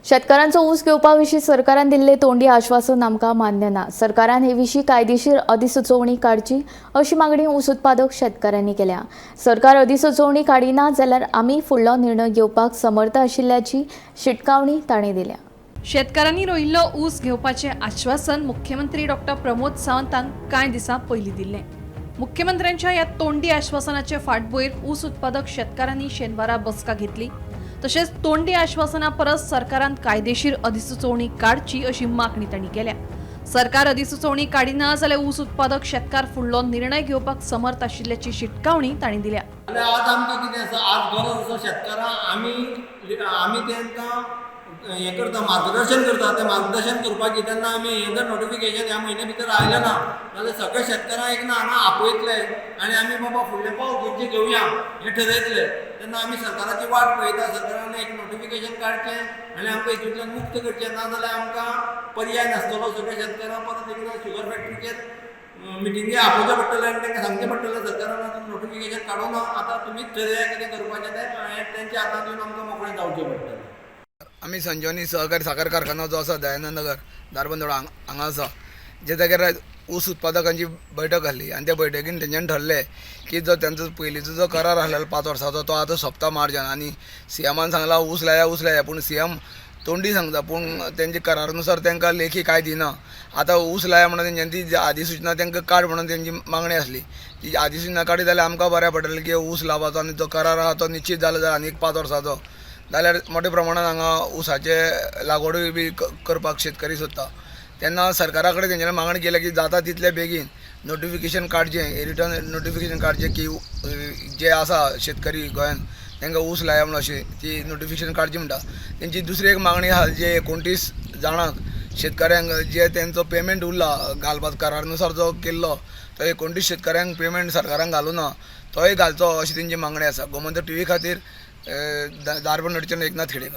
शेतकारांचो ऊस घेवपा विशीं सरकारान दिल्ले तोंडी आश्वासन आमकां मान्य ना. सरकारान हे विशीं कायदेशीर अधिसुचोवणी काडची अशी मागणी ऊस उत्पादक शेतकारांनी केल्या. सरकार अधिसुचोवणी काडिना जाल्यार आमी फुडलो निर्णय घेवपाक समर्थ आशिल्ल्याची शिटकावणी तांणी दिल्या. शेतकारांनी रोयिल्लो ऊस घेवपाचें आश्वासन मुख्यमंत्री डॉक्टर प्रमोद सावंतान कांय दिसां पयलीं दिल्लें. मुख्यमंत्र्यांच्या ह्या तोंडी आश्वासनाचे फाटभुंयेर ऊस उत्पादक शेतकारांनी शेनवारा बसका घेतली. तशेंच तोंडी आश्वासना परस सरकारान कायदेशीर अधिसुचोवणी काडची अशी मागणी तांणी केल्या. सरकार अधिसुचोवणी काडिना जाल्यार ऊस उत्पादक शेतकार फुडलो निर्णय घेवपाक समर्थ आशिल्ल्याची शिटकावणी तांणी दिल्या. जाल्यार आज आमकां कितें आसा, आज गरज आसा शेतकारांक आमी आमी तांकां हें करता, मार्गदर्शन करता. तें मार्गदर्शन करपाची तेन्ना आमी हें जर नोटिफिकेशन ह्या म्हयन्या भितर आयलें ना जाल्यार सगळे शेतकारांक एक ना हांगा आपयतले आनी आमी बाबा फुडलें पावल खंयचें घेवया हें ठरयतले. तेन्ना आमी सरकाराची वाट पळयता. सरकारान एक नोटिफिकेशन काडचें आनी आमकां हितूंतल्यान मुक्त करचें, ना जाल्यार आमकां पर्याय नासतलो. सगळे शेतकारांक परत एकदां शुगर फॅक्टरीचेर मिटिंगे आपोवचें पडटलें आनी तांकां सांगचें पडटलें, सरकारान आतां नोटिफिकेशन काडूं ना, आतां तुमीच ठरया कितें करपाचें तें, आनी तेंच्या हातांत दिवन आमकां मोकळें जावचें पडटलें. आमी संजीवनी सहकारी साखर कारखाना जो आसा दयानंद नगर धारबांदोडा हांगा आसा, जे जाग्यार ऊस उत्पादकांची बैठक आसली आनी त्या बैठकीन तेंच्यांनी ठरलें की जो तेंचो पयलींचो जो करार आसलेलो 5 वर्सांचो, तो आतां सोंपता मार्चान. आनी सीएमान सांगला ऊस लाया, ऊस लाया, पूण सीएम तोंडी सांगता, पूण तेंच्या करारानुसार तांकां लेखी कांय दिना. आतां ऊस लाया म्हणून तेंच्यांनी ती अधिसुचना तांकां काड म्हणून तेंची मागणी आसली. ती अधिसुचना काडली जाल्यार आमकां बऱ्याक पडटलें की ऊस लावपाचो आनी जो करार आहा तो निश्चीत जालो जाल्यार आनी एक 5 वर्साचो जाल्यार मोठ्या प्रमाणान हांगा ऊसाचे लागवडूय बी करपाक शेतकरी सोदता. तेन्ना सरकारा कडेन तेंच्यांनी मागणी केल्या की जाता तितले बेगीन नोटिफिकेशन काडचें, रिटर्न नोटिफिकेशन काडचें की जे आसा शेतकरी गोंयान तांकां ऊस लाया म्हणून अशें ती नोटिफिकेशन काडची म्हणटा. तेंची दुसरी एक मागणी आहा, जे 29 जाणांक शेतकऱ्यांक जे तेंचो पेमेंट उरला घालपाक, करारनुसार जो केल्लो तो 29 शेतकऱ्यांक पेमेंट सरकारान घालूं ना, तोय घालचो अशी तेंची मागणी आसा. गोमंतक टीव्ही खातीर धारबांदोडच्यान एकनाथ खेडेकर.